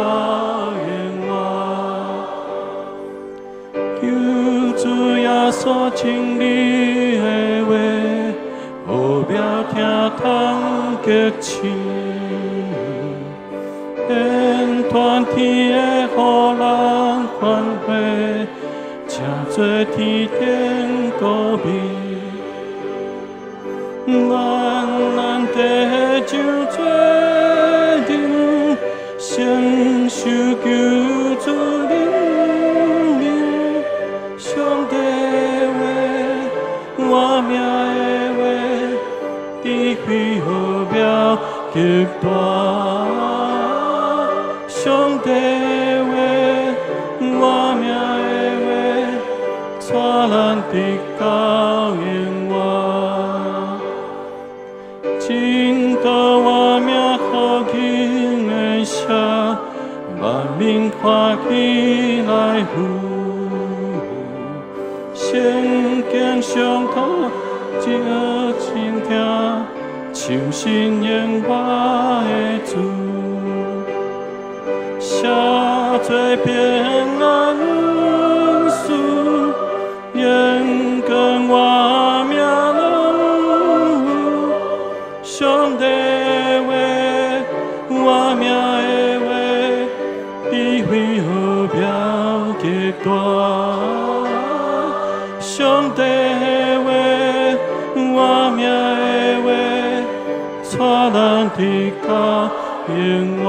永遠。求主耶穌真理的話，奧妙聽通激情，連傳天的予人歡喜，成做天頂歌美。咱難得上做人，承受救主人民。上帝話，活命的話，智慧奧妙極大。上帝話，活命的話，帶咱直到永遠。真道活命好聽的聲，萬民歡喜來赴。聖經上頭真真聽，唱新永活的主，寫做平安恩賜，永更活命攏有。上帝話，活命的話，智慧奧妙極大。上帝話，活命的話，帶咱直到永遠。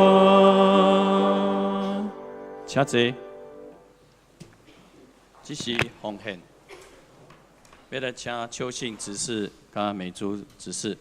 請坐。這是奉獻，欲來請邱信執事佮美珠執事。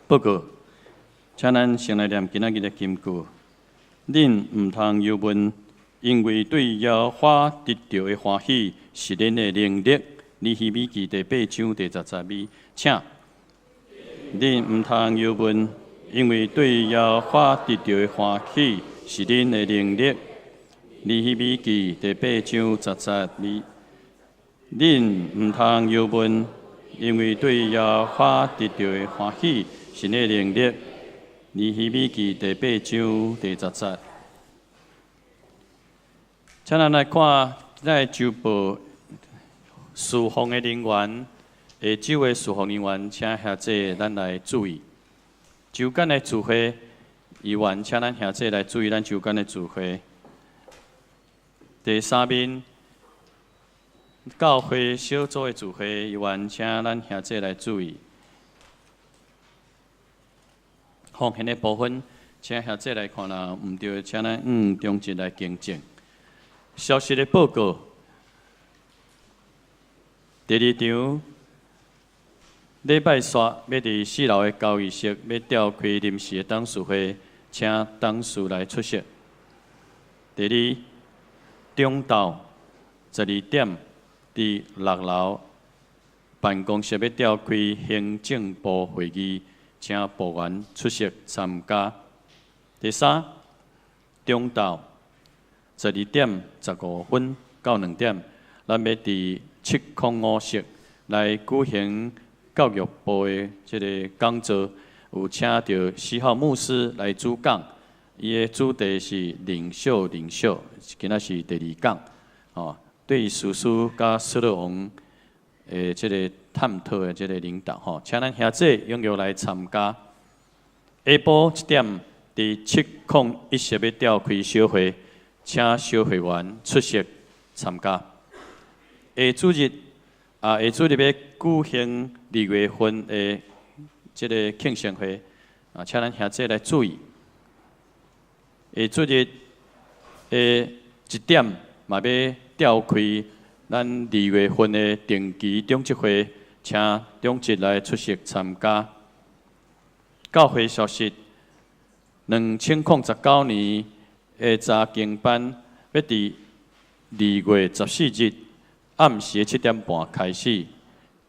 報告，請咱先來念今仔日的金句。恁毋通憂悶，因為對耶和華得著的歡喜是恁的能力。尼希米記第八章第十節尾，請恁毋通憂悶，因為對耶和華得著的歡喜是恁的能力。尼希米記第八章十節尾，恁毋通憂悶，因為對耶和華得著的歡喜是你的能力。尼希米記第八章第十節。請咱來看咱的週報事奉的人員，下晝的事奉人員，請兄弟咱來注意。週間的聚會委員，請咱兄弟來注意咱週間的聚會。第三面教會小組的聚會委員，請咱兄弟來注意。奉獻的部分，請兄弟來看啦，毋對，請咱中正來更正。消息的報告，第二場禮拜三欲佇四樓的交誼室欲召開臨時的董事會，請董事來出席。第二，中晝12點佇六樓辦公室欲召開行政部會議，請部員出席參加。第三，中晝12點15分到2點，咱欲佇705室來舉行教育部的這個講座，有請著徐浩牧師來主講，伊的主題是領袖，領袖，今仔是第二講，哦，對士師佮掃羅王的這個探討的這個領導，吼，請咱兄弟踴躍來參加。下晡1點，佇701室欲召開小會，請小會員出席參加。下主日啊，下主日欲舉行二月份的這個慶生會，啊，請咱兄弟來注意。下主日的1點嘛欲召開咱二月份的定期長執會，請長執來出席參加。教會消息，2019年的查經班欲佇2月14日暗時7點半開始，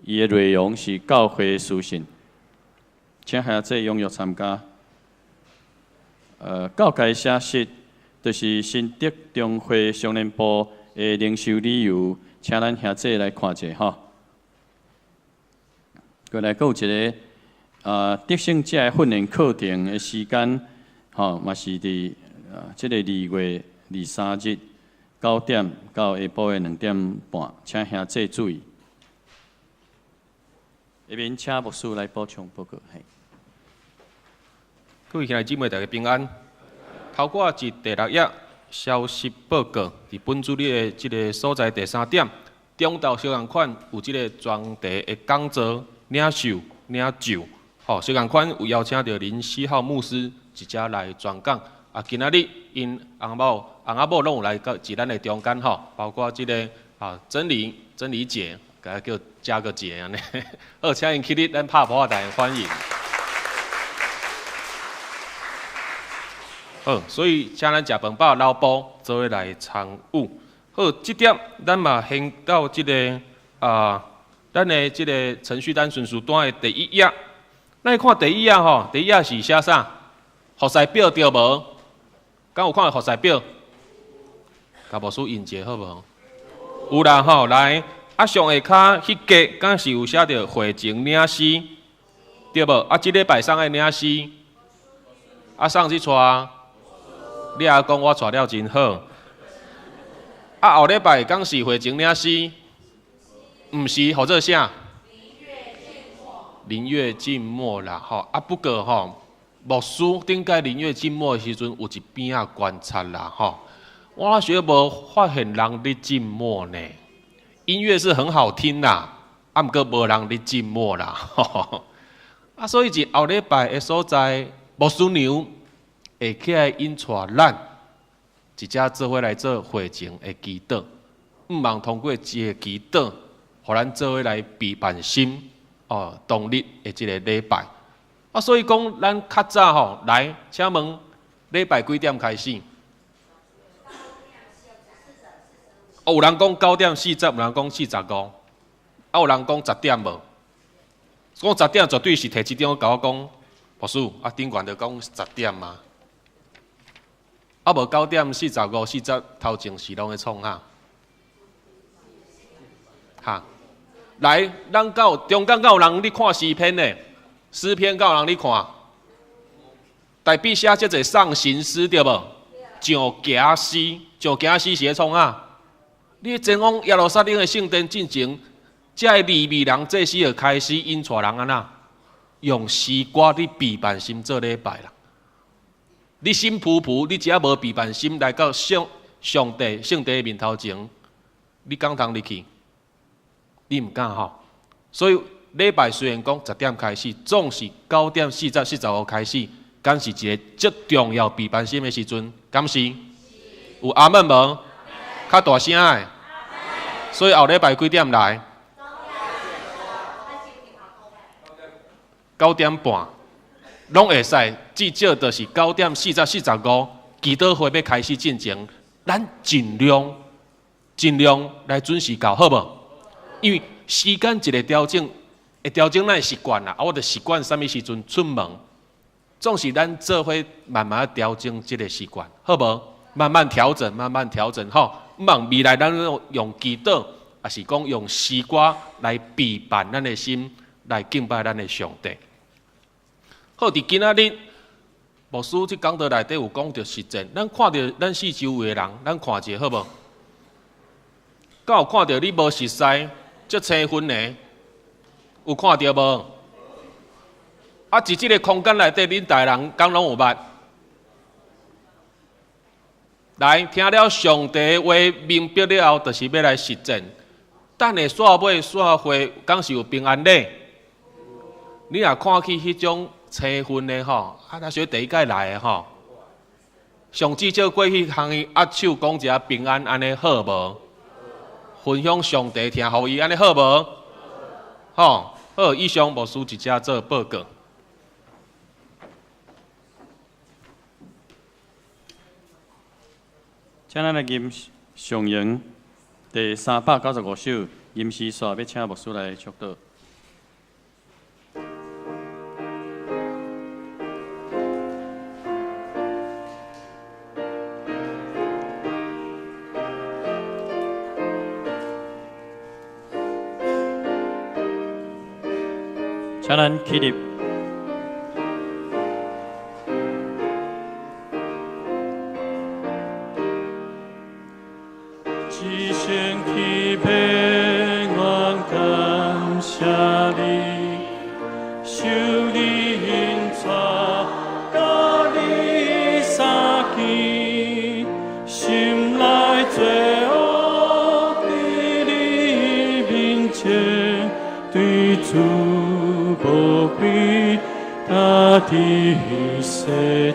伊的內容是教會書信，請兄弟踴躍參加。教界消息，就是新竹中會少年部的靈修旅遊，請咱兄弟來看者吼。過來，閣有一個得勝者的訓練課程的時間，吼，嘛是佇這个2月23日9點到下晡的2點半，請兄弟注意。下面請牧師來補充報告。嘿。各位兄弟姊妹，大家平安。頭掛是第六頁消息報告，佇本主日的這个所在第三點，中晝相仝款有這个專題的講座、領受、領受。吼，相仝款有邀請著林思浩牧師一齊來專講。啊，今仔日𪜶翁某、翁仔某攏有來到佇咱的中間吼，包括這个啊真理、真理姐，共伊叫加個姐按呢。好，請𪜶起立，咱拍噗仔來歡迎。好，所以請咱食飯飽老埔做伙來參與。好，這點咱嘛先到這个啊，咱的這个程序單順序單的第一頁。咱看第一頁吼，第一頁是寫啥？服侍表對無？敢有看著服侍表？共牧師印一下好無？有啦吼，來，啊上下跤彼格敢是有寫著會前領詩，對無？啊，這禮拜啥愛領詩？啊，啥人去帶？你也講我帶了真好。啊，後禮拜敢是會前領詩？毋是，號做啥？靈悅靜默啦，吼！啊，不過吼，牧師頂擺靈悅靜默的時陣，有一邊仔觀察啦，吼。我學無發現人佇靜默呢。音樂是很好聽啦，啊，毋過無人佇靜默啦，啊，所以一後禮拜的所在，牧師娘會起來引帶咱，一齊做伙來做會前的祈禱，毋望通過這个祈禱，予咱做伙來備辦心。哦，當日的這个禮拜，啊，所以講咱較早吼來，請問禮拜幾點開始？哦，有人講9點40，有人講45，啊，有人講十點無？講十點絕對是提一張共我講，牧師，啊，頂懸就講十點啊，啊，無9點45、40頭前是攏咧創啥？哈？來，咱到中間敢有人咧看詩篇的？詩篇敢有人咧看？台筆寫這濟上行詩對無？上行詩，上行詩是咧創啥？你前往耶路撒冷的聖殿進前，這个利未人祭司就開始引帶人按怎？用詩歌咧備辦心做禮拜啦。你心浮浮，你只要無備辦心來到上上帝聖殿的面頭前，你敢通入去？你毋敢吼。所以禮拜雖然講10點開始，總是9點40、45開始，敢是一个足重要備辦心的時陣，敢是？有阿們無？較大聲的。所以後禮拜幾點來？9點半，攏會使，至少就是9點40、45，祈禱會欲開始進前，咱盡量盡量來準時到，好無？因為時間一個調整，會調整咱的習慣啦。啊，我就習慣啥物時陣出門，總是咱做伙慢慢調整這個習慣，好無？慢慢調整，慢慢調整，吼。毋望未來咱用祈禱，抑是講用詩歌來備辦咱的心，來敬拜咱的上帝。好，佇今仔日，牧師這講道內底有講著實踐，咱看著咱四周圍的人，咱看一下好無？敢有看著你無熟似，足生分的，有看著無？啊，佇這个空間內底，恁逐个人敢攏有捌？來，聽了上帝的話，明白了後，就是欲來實踐。等下煞尾煞會，敢是有平安禮？你若看起彼種生分的吼，啊，若是第一擺來的吼，上至少過去向伊握手講一下平安，按呢好無？分享上帝疼予伊，按呢好無？吼，好，以上牧師佇遮做報告。請咱來吟上詠第395首《吟詩煞》，欲請牧師來祝禱。請咱起立。一生起平愿感謝你，受你引帶，佮你相見，心內罪惡佇你面前，對主無愧，大地洗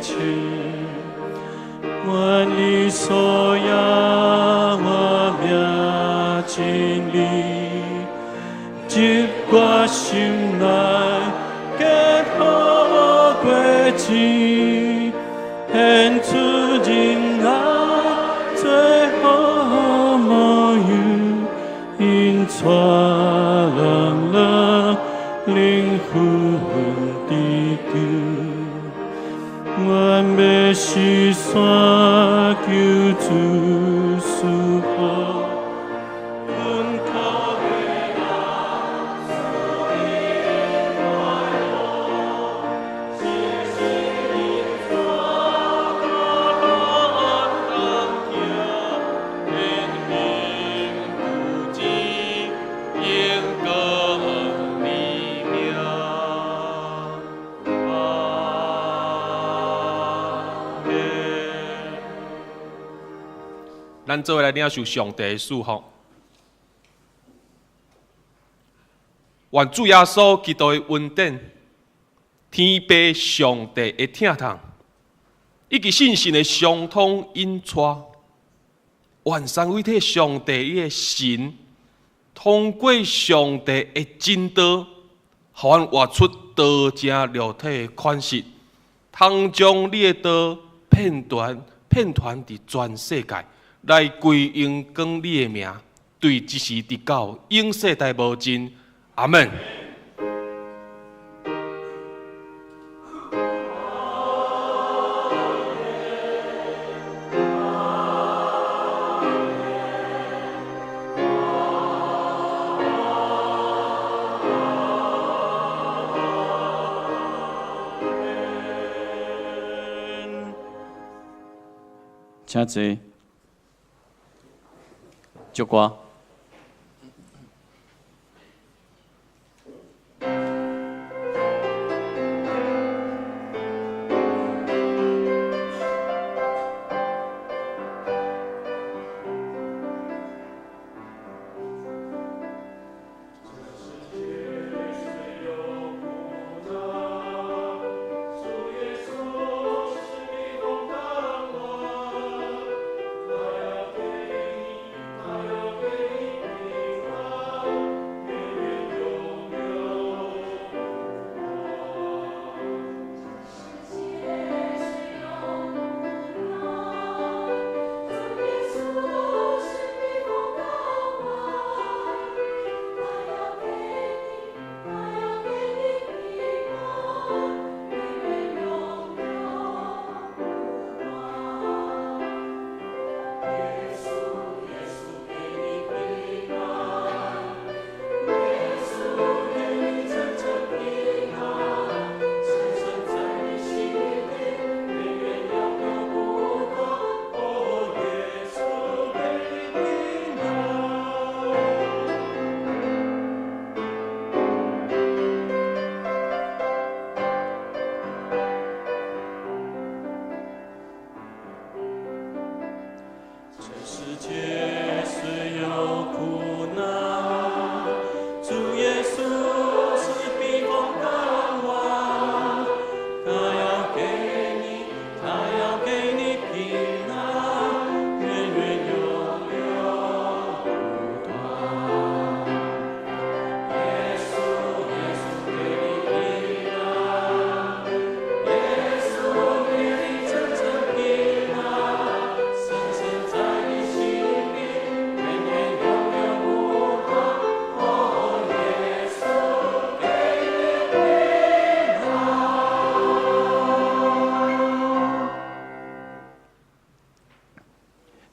清。願你所仰我命真理，入我心內，結好果子，顯出仁愛最好模樣，引帶人人靈魂得救。願欲實現求主賜福，懇求你來賜你快樂，謝謝你帶咱同行，天命不止，榮光你名。阿們。咱做伙來領受上帝的祝福。願主耶穌基督的恩典、天父上帝的疼痛，以及聖神的相通引帶，願三位一體上帝伊的神，通過上帝的真道，予阮活出道成肉體的款式，通將你的道遍傳遍傳佇全世界，來歸榮光你的名，對一時直到永世代無盡。阿們。請坐。祝歌。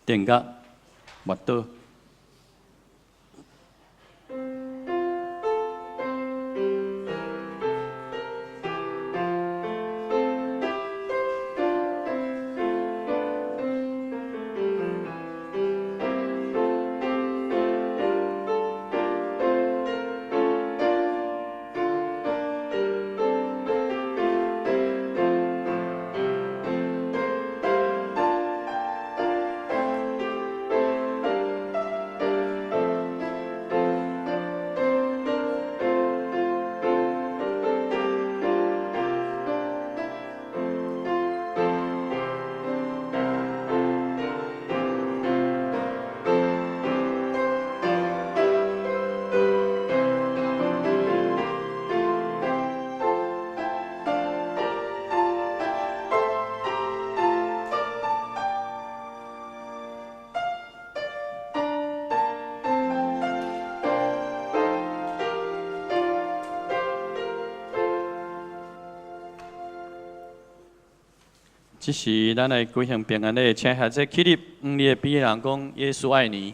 定格，默禱。這時，咱來舉行平安禮，請孩子起立，向你的邊仔人講：耶穌愛你。